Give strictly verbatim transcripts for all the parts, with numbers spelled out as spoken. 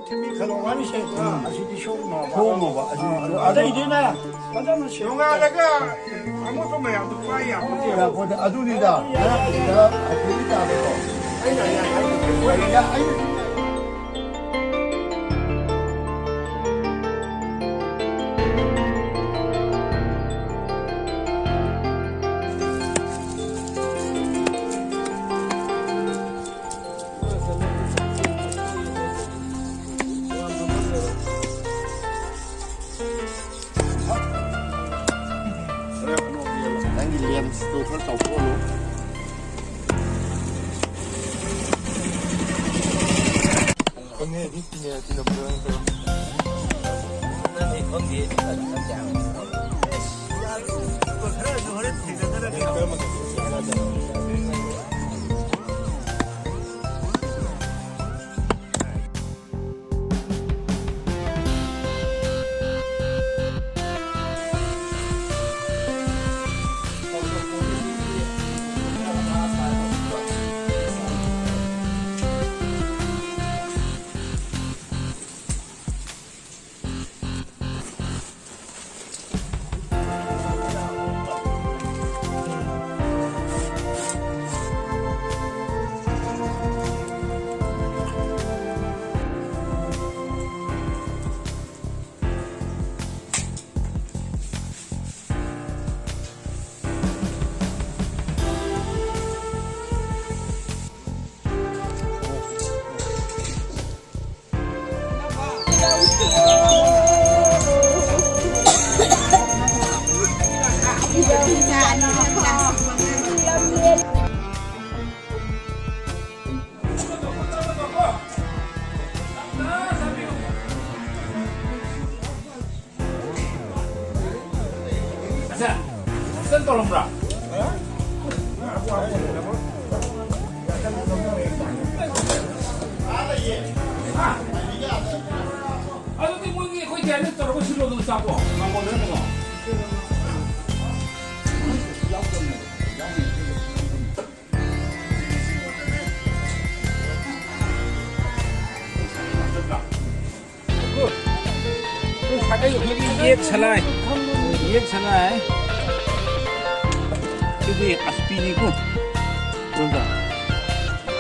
ꯈꯂꯣꯡꯒꯥꯅꯤꯁꯦ꯫ ꯑꯁꯤꯗꯤ ꯁꯣꯛꯅꯣꯕ꯫ ꯁꯣꯛꯅꯣꯕ, ꯑꯁꯤ ꯑꯥ, ꯑꯗꯨ ꯑꯇꯩꯗꯤꯅꯦ, ꯐꯖꯅ ꯁꯦꯝꯃꯣ꯫ ꯅꯣꯡꯉꯥꯜꯂꯒ ꯑꯃꯣꯠꯄ ꯃꯌꯥꯝꯗꯣ ꯄꯥꯏ ꯌꯥꯄꯣꯠꯇꯦꯕ꯫ ꯌꯥꯄꯣꯠꯇꯦ꯫ ꯑꯗꯨꯅꯤꯗ, ꯉꯔꯥꯡꯒꯤꯗ ꯑꯊꯣꯏꯕꯤ ꯇꯥꯕꯗꯣ꯫ ꯑꯩꯅ ꯍꯥꯏ-, ꯍꯥꯏ-, ꯑꯩꯅ, ꯑꯩꯅ ꯅꯪꯒꯤ ꯂꯦꯟꯁꯇꯣ ꯈꯔ ꯆꯥꯎꯊꯣꯛꯍꯜꯂꯣ꯫ ꯈꯪꯉꯦ, ꯑꯩꯗꯤ ꯄꯤꯅꯦ, ꯄꯤꯅꯕꯗꯣ ꯅꯪ ꯇꯧꯔꯣ꯫ ꯅꯪꯗꯤ ꯈꯪꯗꯦ, ꯅꯪꯗꯤ ꯈꯪꯗꯦ ꯍꯥꯏꯕ꯫ ꯈꯔꯁꯨ ꯍꯣꯔꯦꯟ ꯊꯦꯡꯅꯗꯅ ꯀꯩꯅꯣ꯫ ꯑꯁꯦ, ꯐꯖꯅ ꯇꯧꯔꯝꯕ꯭ꯔꯥ? ꯍꯥ? ꯑꯗꯨꯗꯤ ꯃꯣꯏꯒꯤ ꯑꯩꯈꯣꯏ ꯗꯥꯏꯔꯦꯛ ꯇꯧꯔꯒ ꯁꯤꯜꯂꯣ ꯑꯗꯨꯝ ꯆꯥꯛꯇꯣ꯫ ꯃꯉꯣꯟꯗ ꯀꯩꯅꯣ? ꯑꯩ ꯍꯧꯖꯤꯛ ꯌꯦꯛ ꯁꯂꯥꯏ꯫ ꯌꯦꯛ ꯁꯂꯥꯏ꯫ ꯁꯤꯗꯤ ꯑꯁꯄꯤꯅꯤꯀꯣ꯫ ꯑꯗꯨꯒ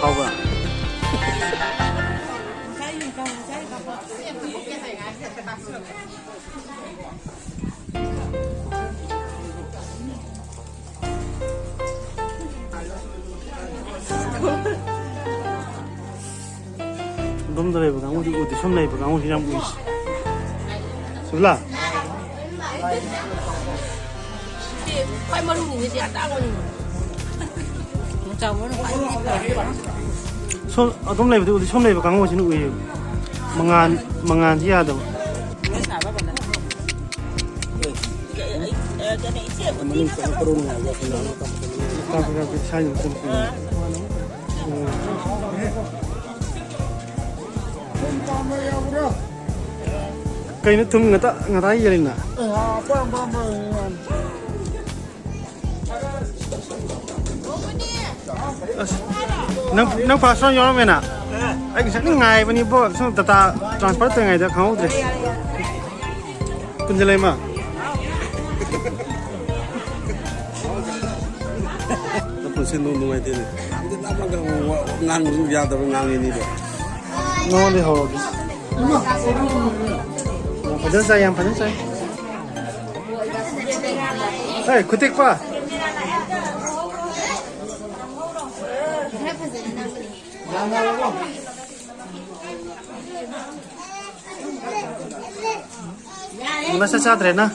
ꯍꯥꯎꯕ꯭ꯔꯥ? ꯑꯗꯣꯝꯗ ꯂꯩꯕ ꯀꯥꯡꯕꯨꯗꯤ ꯎꯗꯦ, ꯁꯣꯝ ꯂꯩꯕ ꯀꯥꯡꯕꯨꯁꯤ ꯌꯥꯝ ꯎꯏꯁꯦ꯫ ꯁꯨꯕꯤꯂꯥ? ꯁꯤ ꯈ꯭ꯋꯥꯏ ꯃꯔꯨꯅꯤꯅꯦ, ꯁꯤ ꯑꯇꯥꯡꯕꯅꯤꯅꯦ꯫ ꯆꯥꯎꯕꯅ ꯈ꯭ꯋꯥꯏꯗꯒꯤ ꯐꯔꯦ꯫ ꯁꯣꯝ ꯑꯗꯣꯝ ꯂꯩꯕꯗꯤ ꯎꯗꯦ, ꯁꯣꯝ ꯂꯩꯕ ꯀꯥꯡꯕꯨꯁꯤꯅ ꯎꯏꯌꯦꯕ꯫ ꯃꯉꯥꯟ, ꯃꯉꯥꯟꯁꯤ ꯌꯥꯗꯕ꯫ ꯀꯥꯞꯄꯤ, ꯀꯥꯞꯄꯤ, ꯏꯁꯥꯒꯤ ꯃꯇꯝ ꯄꯤꯌꯨ꯫ ꯎꯝ꯫ ꯀꯩꯅꯣ ꯊꯨꯝ ꯉꯇ-, ꯉꯇ ꯌꯦꯜꯂꯤꯅ? ꯑꯁ, ꯅꯪ, ꯅꯪ first round ꯌꯥꯎꯔꯝꯃꯦꯅ? ꯑꯩ ꯉꯁꯥꯏꯅ ꯉꯥꯏꯕꯅꯤꯕꯣ, ꯁꯨꯝ data transfer ꯇꯧꯔꯤꯉꯩꯗ ꯈꯪꯍꯧꯗ꯭ꯔꯦ꯫ ꯀꯨꯟꯖꯂꯩꯃ꯫ ꯅꯄꯨꯟꯁꯤ ꯅꯨꯡ ꯅꯨꯡꯉꯥꯏꯇꯦꯅꯦ꯫ ꯌꯥꯝꯗꯤ ꯂꯥꯞꯅꯒ ꯉꯥꯡꯕꯁꯨ ꯌꯥꯗꯕ ꯉꯥꯡꯉꯤꯅꯤꯗꯣ꯫ ꯅꯉꯣꯟꯗꯩ ꯍꯧꯔꯒꯦ꯫ ꯌꯥꯝ ꯐꯖꯅ ꯆꯥꯏ, ꯌꯥꯝ ꯐꯖꯅ ꯆꯥꯏ꯫ ꯍꯦ, ꯈꯨꯇꯦꯛꯄ꯫ ꯃꯁꯥ ꯆꯥꯗ꯭ꯔꯦꯅ?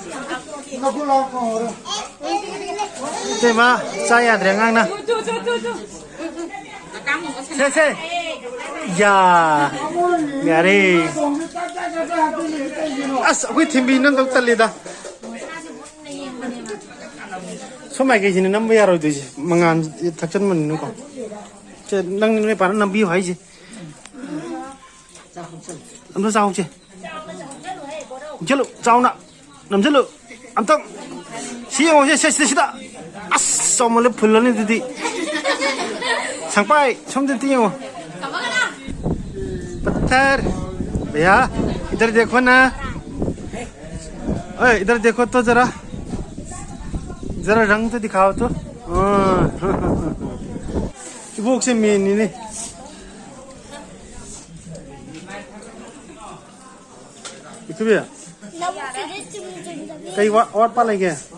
ꯏꯇꯩꯃ, ꯆꯥ ꯌꯥꯗ꯭ꯔꯦ ꯑꯉꯥꯡꯅ꯫ ꯁꯦ, ꯁꯦ꯫ ꯌꯥ꯫ ꯌꯥꯔꯦ꯫ ꯑꯁ, ꯑꯩꯈꯣꯏ ꯊꯤꯟꯕꯤ ꯅꯪꯗꯧ ꯇꯜꯂꯤꯗ꯫ ꯁꯣꯝ ꯃꯥꯏꯀꯩꯁꯤꯅ ꯅꯝꯕ ꯌꯥꯔꯣꯏꯗꯣꯏꯁꯦ, ꯃꯉꯥꯟ ꯊꯛꯆꯟꯕꯅꯤꯅꯀꯣ꯫ ꯁꯦ, ꯅꯪ ꯅꯣꯏ ꯄꯥꯅ ꯅꯝꯕꯤꯌꯨ ꯍꯥꯏꯁꯦ꯫ ꯑꯝꯇ ꯆꯥꯍꯧꯁꯦ꯫ ꯅꯝꯁꯤꯜꯂꯨ, ꯆꯥꯎꯅ꯫ ꯅꯝꯁꯤꯜꯂꯨ꯫ ꯑꯝꯇꯪ꯫ ꯁꯤ ꯌꯦꯡꯉꯣ, ꯁꯤ, ꯁꯤ, ꯁꯤꯗ꯫ ꯑꯁ, ꯆꯥꯎꯃꯜꯂꯦ, ꯐꯨꯜꯂꯅꯤ ꯑꯗꯨꯗꯤ꯫ ꯁꯪꯄꯥꯏ, ꯁꯣꯝꯗ ꯑꯝꯇ ꯌꯦꯡꯉꯣ꯫ ꯄꯠꯊꯔ꯫ ꯚꯩꯌꯥ, ꯏꯙꯔ ꯗꯦꯈꯣ ꯅꯥ꯫ ओए, इधर देखो तो जरा, जरा रंग तो दिखाओ तो। हाँ। इबोक से मेन नहीं। इतने भैया। कई वा-, और पा लेंगे।